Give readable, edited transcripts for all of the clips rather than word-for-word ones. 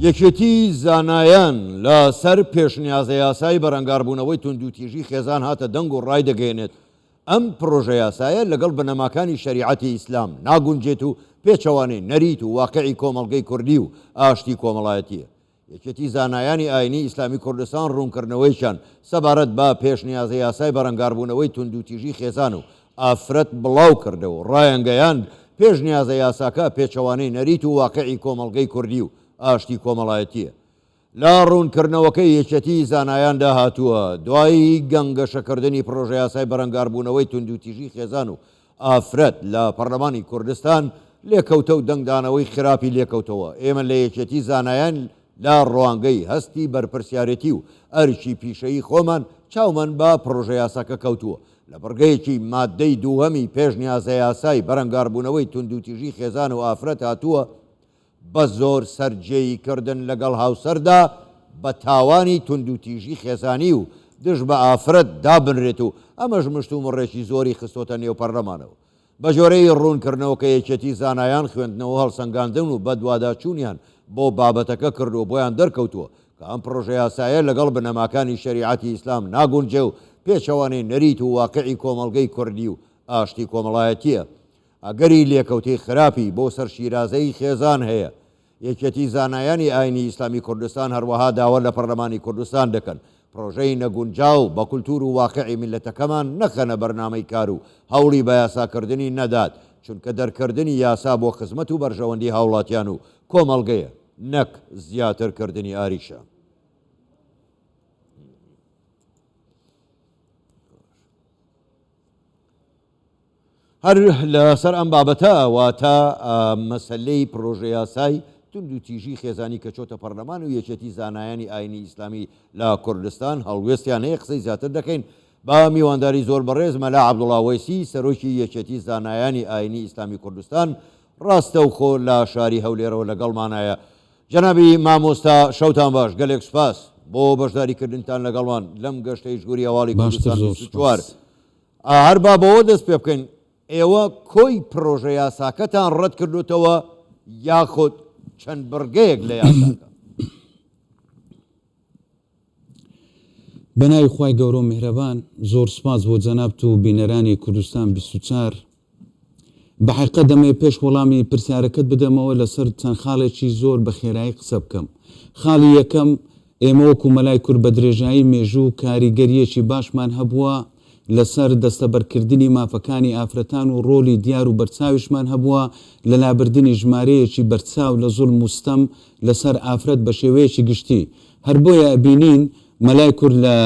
یەکێتی زانایان لە سەر پێشنیازەیاسای بەرەنگاربوونەوەی توندوتیژی خێزان هاتە دەنگ و ڕایدەگەیەنێت، ئەم پڕۆژەیاسایە لەگەڵ بنەماکانی شەریعەتی ئیسلام ناگونجێت و پێچەوانەی نەریت و واقعی کۆمەڵگەی کوردی و ئاشتی کۆمەڵایەتییە. یەکێتی زانایانی ئاینی ئیسلامی کوردستان ڕوونکردنەوەیەکیان سەبارەت بە پێشنیازەیاسای بەرەنگاربوونەوەی توندوتیژی خێزان و ئافرەت بڵاوکردەوە و ڕایانگەیاند، پێشنیازەیاساکە پێچەوانەی نەریت و واقعی کۆمەڵگەی کوردی و ئاشتی کۆمەڵایەتییە. لە ڕوونکردنەوەکەی یەکێتیی زانایاندا هاتووە، دوای گەنگەشەکردنی پڕۆژەیاسای بەرەنگاربوونەوەی توندوتیژی خێزان و ئافرەت لە پەرلەمانی کوردستان لێکەوتە و دەنگدانەوەی خراپی لێکەوتەوە، ئێمە لە یەکێتی زانایان لە ڕوانگەی هەستی بەرپرسیارێتی و ئەرکی پیشەیی خۆمان چاومان بە پڕۆژەیاساکە کەوتووە لە بڕگەیەکی ماددەی دووهەمی پێشنیازەیاسای بەرەنگاربوونەوەی توندوتیژی خێزان و ئافرەت هاتووە، بە زۆر سەرجێیی کردن لەگەڵ هاوسەردا بە تاوانی توندوتیژی خێزانی و دژ بە ئافرەت دابنرێت و ئەمەش مشتومڕێکی زۆری خستۆتە نێو پەرلەمانەوە. بەجۆرەی ڕوونکردنەوەکە یەکێتی زانایان خوێندنەوە و هەڵسەنگاندن و بەدواداچوونیان بۆ بابەتەکە کردووە بۆیان دەرکەوتووە کە ئەم پڕۆژەیاسایە لەگەڵ بنەماکانی شەریعەتی ئیسلام ناگونجێ و پێچەوانەی نەریت و واقعی کۆمەڵگەی کوردی و ئاشتی کۆمەڵایەتییە. ئەگەری لێکەوتەی خراپی بۆ سەر شیرازەی خێزان هەیە. یەکێتی زانایانی ئاینی ئیسلامی کوردستان هەروەها داوا لە پەرلەمانی کوردستان دەکەن پرۆژەی نەگونجاو بە کولتور و واقعی میللەتەکەمان نەخەنە بەرنامەی کار و هەوڵی بەیاساکردنی نەدات، چونکە دەرکردنی یاسا بۆ خزمەت و بەرژەوەندی هاوڵاتیان و کۆمەڵگەیە نەک زیاتر کردنی ئاریشە. هەر لەسەر ئەم بابەتە واتە مەسەلەی پرۆژەیاسای توندوتیژی خێزانی کە چۆتە پەرلەمان و یەکێتی زانایانی ئاینی ئیسلامی لە کوردستان هەڵوێستیان هەیە قسەی زیاتر دەکەین بە میوانداری زۆر بەڕێز مەلا عەبدوڵا وەیسی سەرۆکی یەکێتی زانایانی ئاینی ئیسلامی کوردستان ڕاستەوخۆ لە شاری هەولێرەوە لەگەڵمانایە جەنابی مامۆستا شەوتان باش گەلێک سوپاس بۆ بەشداری کردنتان لەگەڵمان لەم گەشتەی ژووری هەواڵی باشتر کوردستان زۆر 24 سوپاس. هەر با بەوە دەست پێ بکەین، ئێوە کۆی پڕۆژە یاساکەتان ڕەت کردووتەوە یاخود چەند بڕگەیەک لە یاساکە؟ بە ناوی خوای گەورە و میهرەبان، زۆر سوپاس بۆ جەنابت و بینەرانی کوردستان 24. بە حەقیقەت دەمەوێت پێش وەڵامی پرسیارەکەت بدەمەوە لەسەر چەند خاڵێکی زۆر بە خێرایی قسە بکەم. خاڵی یەکەم، ئێمە وەکو مەلای کورد بە درێژایی مێژوو کاریگەرییەکی باشمان هەبووە لەسەر دەستەبەرکردنی مافەکانی ئافرەتان و ڕۆلی دیار و بەرچاویشمان هەبووە لە لابردنی ژمارەیەکی بەرچاو لە زوڵم و ستەم لەسەر ئافرەت بە شێوەیەکی گشتی. هەر بۆیە ئەبینین مەلای کورد لە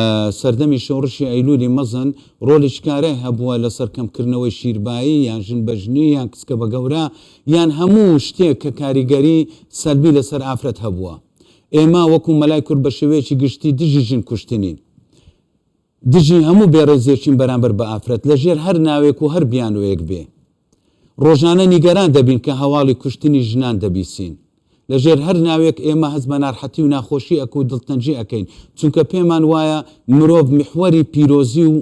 سەردەمی شۆڕشی ئەیلولی مەزن ڕۆڵیکی کارای هەبووە لەسەر کەمکردنەوەی شیربایی یان ژن بە ژنی یان کچکە بە گەورە یان هەموو شتێک کە کاریگەری سەلبی لەسەر ئافرەت هەبووە. ئێمە وەکو مەلای کورد بە شێوەیەکی گشتی دژی ژن کوشتنین. دژی هەموو بێڕێزیەکین بەرامبەر بە ئافرەت لە ژێر هەر ناوێک و هەر بیانۆیەک بێ. ڕۆژانە نیگەران دەبین کە هەواڵی کوشتنی ژنان دەبیسین. لە ژێر هەر ناوێک ئێمە هەست بە نارحەتی و ناخۆشی ئەک و دڵتەنگی ئەکەین چونکە پێمان وایە مرۆڤ میحوەری پیرۆزی و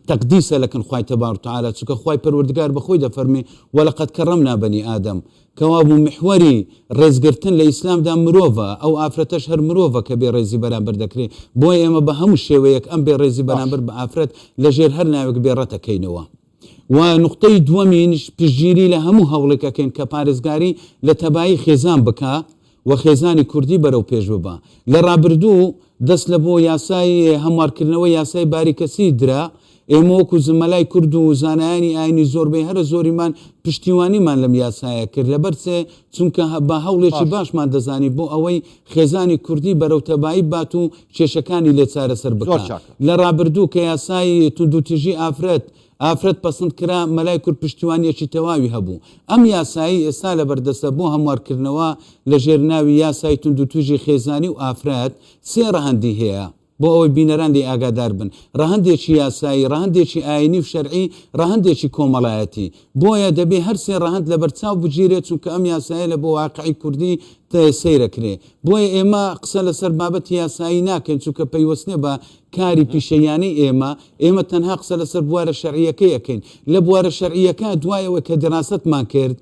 تەقدیسە لە کن خوای تبارک و تعالی چونکە خوای پەروەردگار بە خۆی دەفەرمێ ولقد کرمنا بنی آدم کەوابوو میحوەری ڕێزگرتن لە ئیسلامدا مرۆڤە، ئەو ئافرەتەش هەر مرۆڤە کە بێڕێزی بەرامبەر دەکرێ، بۆیە ئێمە بە هەموو شێوەیەک ئەم بێڕێزی باش. بەرامبەر بە ئافرەت لە ژێر هەر ناوێک بێ ڕەتەکەینەوە. و نوقتەی دووەمینش پشتگیری لە هەموو هەوڵێک ئەکەین کە پارێزگاری لە تەبایی خێزان بکا و خێزانی کوردی بەرەو پێش ببا. لە ڕابردوو دەست لە بۆ یاسای هەموارکردنەوەی یاسای باری کەسی درا، ئێمە وەکو زمەلای کورد و زانایانی ئاینی زۆربەی هەرە زۆریمان پشتیوانیمان لەم یاسایە کرد لەبەر چێ چونکە بە هەوڵێکی باش. باشمان دەزانی بۆ ئەوەی خێزانی کوردی بەرەو تەبایی ببات و کێشەکانی لێ چارەسەر زۆر بکا. چاکە. لە ڕابردوو کە یاسای توندوتیژی ئافرەت ئافرەت پەسند کرا، مەلای کورد پشتیوانیەکی تەواوی هەبوو. ئەم یاسایەی ئێستا لەبەردەستە بۆ هەموارکردنەوە لەژێر ناوی یاسای توندوتیژی خێزانی و ئافرەت، سێ ڕەهەندی هەیە، بۆ ئەوەی بینەران لێی ئاگادار بن، ڕەهەندێکی یاسایی، ڕەهەندێکی ئایینی و شەرعی، ڕەهەندێکی کۆمەڵایەتی. بۆیە دەبێ هەر سێ ڕەهەند لەبەرچاو بگیرێت، چونکە ئەم یاسایە لە بۆ واقعی کوردی سەیرەکرێ. بۆیە ئێمە قسە لەسەر بابەتی یاسایی ناکەین، چونکە پەیوەست نیە بە کاری پیشەییانەی ئێمە، ئێمە تەنها قسە لەسەر بوارە شەرعییەکەی ئەکەین. لە بوارە شەرعییەکە دوای ئەوەی کە دیراسەتمان کرد،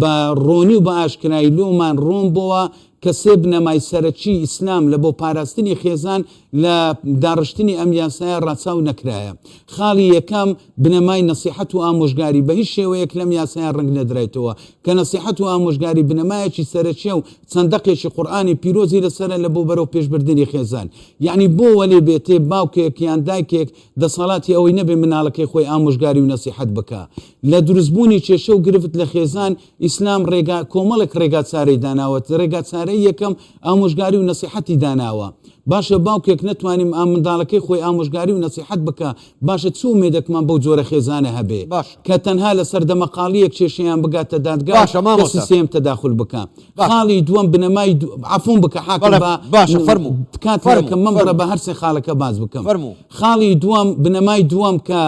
بە ڕوونی و بە ئاشکرایی لۆمان ڕوون بۆوە کە. کە سێ بنەمای سەرەکی ئیسلام لە بۆ پاراستنی خێزان لە داڕشتنی ئەم یاسایە ڕاچاو نەکرایە. خاڵی یەکەم، بنەمای نەسیحەت و ئامۆژگاری بە هیچ شێوەیەک لەم یاسایە ڕەنگ نەدرایتەوە، کە نەسیحەت و ئامۆژگاری بنەمایەکی سەرەکیە و چەند دەقێکی قورئانی پیرۆزی لەسەرە لە بۆ بەرەو پێشبردنی خێزان. یەعنی بۆ وەلێ بێتێ باوکێک یان دایکێک دەسەڵاتی ئەوەی نەبێ مناڵەکەی خۆی ئامۆژگاری و نەسیحەت بکا لە دروستبوونی کێشە و گرفت لە خێزان، ئیسلام ڕێگا کۆمەڵێک ڕێگا چارەی داناوە، ڕێگا چارەی یەکەم ئامۆژگاری و نەسیحەتی داناوە. باشە باوکێک نەتوانی منداڵەکەی خۆی ئامۆژگاری و نەسیحەت بکا، باشە چ ئومێدەکمان بەو جۆرە خێزانە هەبێ باشە. کە تەنها لەسەر دەمەقاڵییەک کێشەیان بگاتە دادگا و باشە کەسی مامۆستا. سێیەم تەداخول بکا. باشە. خاڵی دووەم بنەمای دوو عەفوم بکە حاکم بەڵێ با باشە فەرموو. تکات لێ فەرموو ئەکەم مەمبڕە فەرموو. با هەر سێ خاڵەکە باس بکەم. فەرموو. خاڵی دووەم بنەمای دووەم کە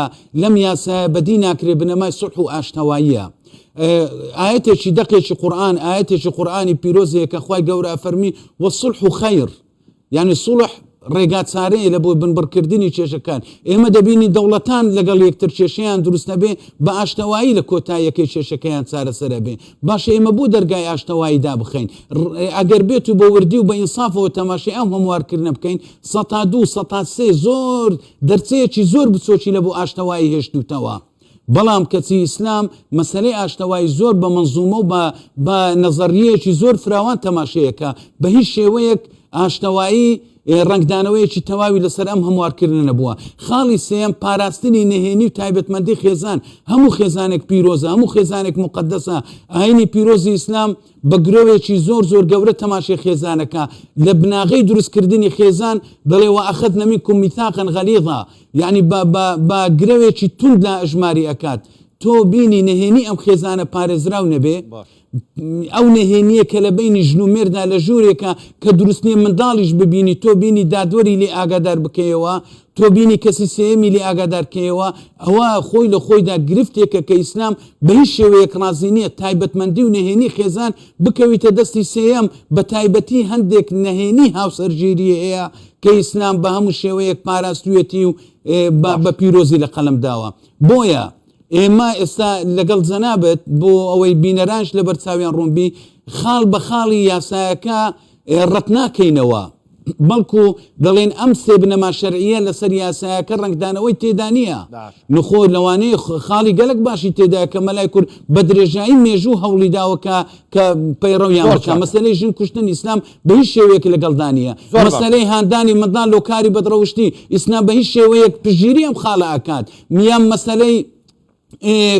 لەم یاسایە بەدی ناکرێ بنەمای سوڵح و ئاشتەواییە. ئایەتێکی دەقێکی قورئان ئایەتێکی قورئانی پیرۆز هەیە کە خوای گەورە ئەفەرمی والصلح خیر یعنی سوڵح ڕێگا چارەیە لە بۆ بنبڕکردنی کێشەکان ئێمە دەبینین دەوڵەتان لەگەڵ یەکتر کێشەیان دروست نەبێ بە ئاشتەوایی لە کۆتاییەکەی کێشەکەیان چارەسەر ئەبێ باشە ئێمە بۆ دەرگای ئاشتەوایی دابخەین ئەگەر بێت و بە وردی و بە ئینسافەوە تەماشای ئەم هەموارکردنە بکەین 2%، 3% زۆر دەرچەیەکی زۆر بچۆکی لە بۆ ئاشتەوایی هێشتووتەوە. بەڵام کەچی ئیسلام مەسەلەی ئاشتەوایی زۆر بە مەنزومە و بە بە نەزەریەیەکی زۆر فراوان تەماشەیەکە، بە هیچ شێوەیەک ئاشتەوایی ڕەنگدانەوەیەکی تەواوی لەسەر ئەم هەموارکردنە نەبووە. خاڵی سێیەم، پاراستنی نهێنی و تایبەتمەندی خێزان، هەموو خێزانێک پیرۆزە، هەموو خێزانێک موقەدەسە، ئاینی پیرۆزی ئیسلام بە گرۆوێکی زۆر زۆر گەورە تەماشای خێزانەکە، لە بناغەی دروستکردنی خێزان دەڵێ وأخذن منکم میثاقا غلیظا، یەعنی بە بە بە گرەوێکی توند لا ئەژماری ئەکات تۆ بینی نهێنی ئەم خێزانە پارێزراو نەبێ ئەو نهێنیە کە لە بینی ژن و مێردا لە ژوورێکە کە دروست نیە منداڵیش ببینی تۆ بینی دادوەری لێ ئاگادار بکەیەوە تۆ بینی کەسی سێیەمی لێ ئاگادار کەیەوە ئەوە خۆی لە خۆیدا گرفتێکە کە ئیسلام بە هیچ شێوەیەک ڕازی نیە تایبەتمەندی و نهێنی خێزان بکەویتە دەستی سێیەم بە تایبەتی هەندێک نهێنی هاوسەرگیری هەیە کە ئیسلام بە هەموو شێوەیەک پاراستوویەتی و بە پیرۆزی لە قەلەم داوە. بۆیە ئێمە ئێستا لەگەڵ جەنابت بۆ ئەوەی بینەرانش لەبەر چاویان ڕوون بی خاڵ بە خاڵی یاسایەکە ڕەت ناکەینەوە بەڵکو دەڵێن ئەم سێ بنەما شەرعیە لەسەر یاسایەکە ڕەنگدانەوەی تێدا نییە. نخۆ لەوانەیە خاڵی گەلەک باشی تێدایە کە مەلای کورد بە درێژایی مێژوو هەوڵی داوە کە کە پەیڕەویان بکا. مەسەلەی ژن کوشتن ئیسلام بە هیچ شێوەیەک لەگەڵدا نییە. مەسەلەی هاندانی منداڵ لۆ کاری بەدڕەوشتی ئیسلام بە هیچ شێوەیەک پشتگیری ئەم خاڵە ئەکات. یان مەسەلەی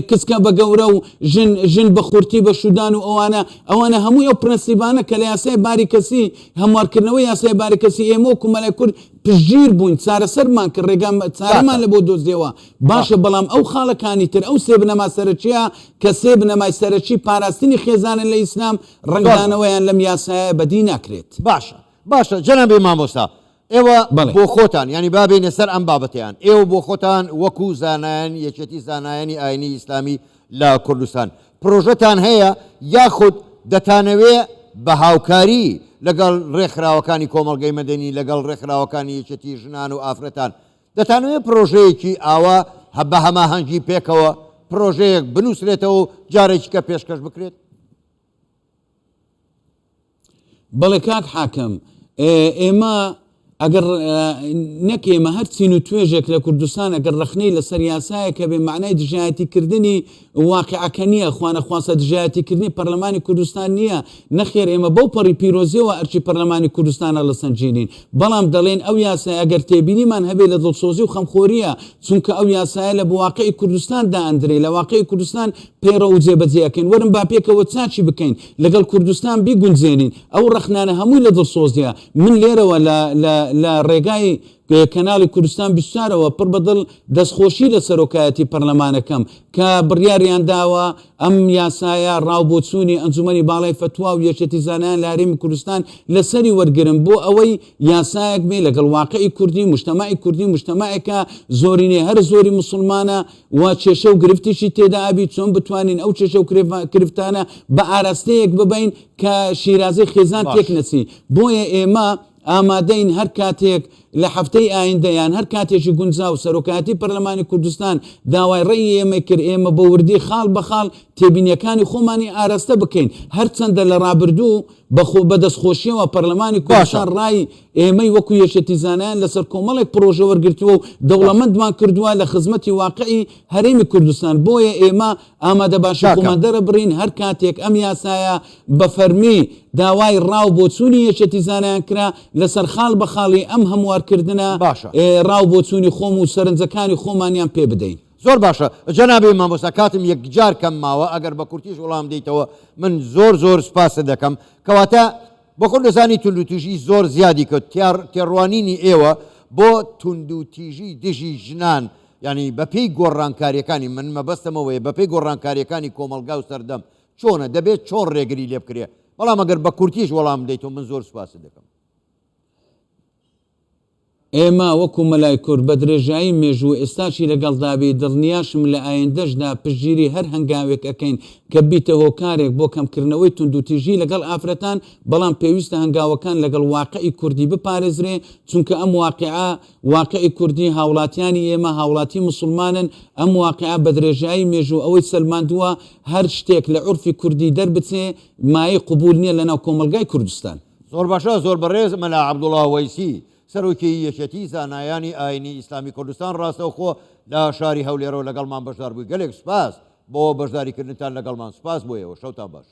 کچکە بە گەورە و ژن ژن بە خورتی بە شودان و ئەوانە ئەوانە هەمووی ئەو پرەنسیبانە کە لە یاسای باری کەسی هەموارکردنەوەی یاسای باری کەسی ئێمە وەکو مەلای کورد پشتگیر بووین چارەسەرمان کرد ڕێگا چارەمان لە بۆ دۆزیەوە باشە بەڵام ئەو خاڵەکانی تر ئەو سێ بنەما سەرەکیە کە سێ بنەمای سەرەکی پاراستنی خێزانن لە ئیسلام ڕەنگدانەوەیان لەم یاسایە بەدی ناکرێت. باشە باشە جەنابی مامۆستا ئێوە بەڵێ. بۆ خۆتان یانی با بێینە سەر ئەم بابەتەیان ئێوە بۆ خۆتان وەکو زانایان یەکێتی زانایانی ئاینی ئیسلامی لە کوردستان پرۆژەتان هەیە یاخود دەتانەوێ بە هاوکاری لەگەڵ ڕێکخراوەکانی کۆمەڵگەی مەدەنی لەگەڵ ڕێکخراوەکانی یەکێتی ژنان و ئافرەتان دەتانەوێ پرۆژەیەکی ئاوا بە هەماهەنگی پێکەوە پرۆژەیەک بنووسرێتەوە و جارێکی کە پێشکەش بکرێت؟ بەڵێ کاک حاکم، ئێمە ئەگەر نەک ئێمە هەر چین و توێژێک لە کوردستان ئەگەر ڕەخنەی لەسەر یاسایەک هەبێ مەعنای دژایەتی کردنی واقیعەکە نییە، خوانەخواستە دژایەتی کردنی پەرلەمانی کوردستان نییە، نەخێر ئێمە بەو پەڕی پیرۆزیەوە ئەرکی پەرلەمانی کوردستان هەڵەسەنگێنین، بەڵام دەڵێین ئەو یاسایە ئەگەر تێبینیمان هەبێ لە دڵسۆزی و خەمخۆرییە، چونکە ئەو یاسایە لە بواقعی کوردستان دائەندرێ، لە واقعی کوردستان پەیڕەو و جێبەجێ ئەکەین، وەرن با پێکەوە چاکی بکەین، لەگەڵ کوردستان بیگونجێنین، ئەو ڕەخنانە هەمووی لە دڵسۆزییە، من لێرەوە لە لە لە ڕێگای کەناڵی کوردستان 24 ەوە پڕ بە دڵ دەستخۆشی لە سەرۆکایەتی پەرلەمانەکەم کە بڕیاریان داوە ئەم یاسایە ڕاو بۆچوونی ئەنجومەنی باڵای فەتوا و یەکێتی زانایان لە هەرێمی کوردستان لەسەری وەرگرن بۆ ئەوەی یاسایەک بێ لەگەڵ واقعی کوردی موجتەمەعی کوردی موجتەمەعێکە زۆرینەی هەرە زۆری موسڵمانە و کێشە و گرفتیشی تێدا ئەبی چۆن بتوانین ئەو کێشە و کرفتانە بە ئاراستەیەک ببەین کە شیرازەی خێزان تێک نەچی بۆیە ئێمە ئامادەین هەر کاتێک لە هەفتەی ئایندە یان هەر کاتێکی گونجاو سەرۆکایەتی پەرلەمانی کوردستان داوای ڕەئی ئێمەی کرد ئێمە بە وردی خاڵ بە خاڵ تێبینیەکانی خۆمانی ئاراستە بکەین هەرچەندە لە ڕابردوو بە خۆ بە دەستخۆشیەوە پەرلەمانی باشە. کوردستان ڕای ئێمەی وەکو یەکێتی زانایان لەسەر کۆمەڵێک پڕۆژە وەرگرتووە و باشە. دەوڵەمەندمان کردووە لە خزمەتی واقعی هەرێمی کوردستان بۆیە ئێمە ئامادەباشی کاکە. خۆمان دەرەبڕین هەر کاتێک ئەم یاسایە بە فەرمی داوای ڕا و بۆچوونی یەکێتی زانایان کرا لەسەر خاڵ بە خاڵی ئەم هەموارکردنە باشە. ڕا و بۆچوونی خۆم و سەرنجەکانی خۆمانیان پێ بدەین. زۆر باشە جەنابی مامۆستا کاتم یەکجار کەم ماوە ئەگەر بە کورتیش وڵام دەیتەوە من زۆر زۆر سوپاست دەکەم کەواتە بۆ خۆت دەزانی توندوتیژی زۆر زیادی کرد تێڕوانینی ئێوە بۆ توندوتیژی دژی ژنان یانی بەپێی گۆڕانکاریەکانی من مەبەستم ئەوەیە بەپێی گۆڕانکاریەکانی کۆمەڵگا و سەردەم چۆنە دەبێت چۆن ڕێگری لێ بکرێ بەڵام ئەگەر بە کورتیش وەڵام بدەیتەوە من زۆر سوپاست دەکەم. ئێمە وەکو مەلای کورد بە درێژایی مێژوو ئێستاشی لەگەڵدا بی دڵنیاشم لە ئایندەشدا پشتگیری هەر هەنگاوێک ئەکەین کە ببیتە هۆکارێک بۆ کەمکردنەوەی توندوتیژی لەگەڵ ئافرەتان بەڵام پێویستە هەنگاوەکان لەگەڵ واقعی کوردی بپارێزرێ چونکە ئەم واقعە واقعی کوردی هاوڵاتیانی ئێمە هاوڵاتی موسڵمانن ئەم واقعە بە درێژایی مێژوو ئەوەی سەلماندووە هەر شتێک لە عورفی کوردی دەربچێ مایەی قبوڵ نیە لەناو کۆمەڵگای کوردستان. زۆر باشە زۆر بەڕێز مەلا عەبدوڵا وەیسی سەرۆکی یەکێتی زانایانی ئاینی ئیسلامی کوردستان ڕاستەوخۆ لە شاری هەولێرەوە لەگەڵمان بەشدار بووی گەلێک سوپاس بۆ بەشداریکردنتان لەگەڵمان سوپاس بۆ ئێوە شەوتان باش.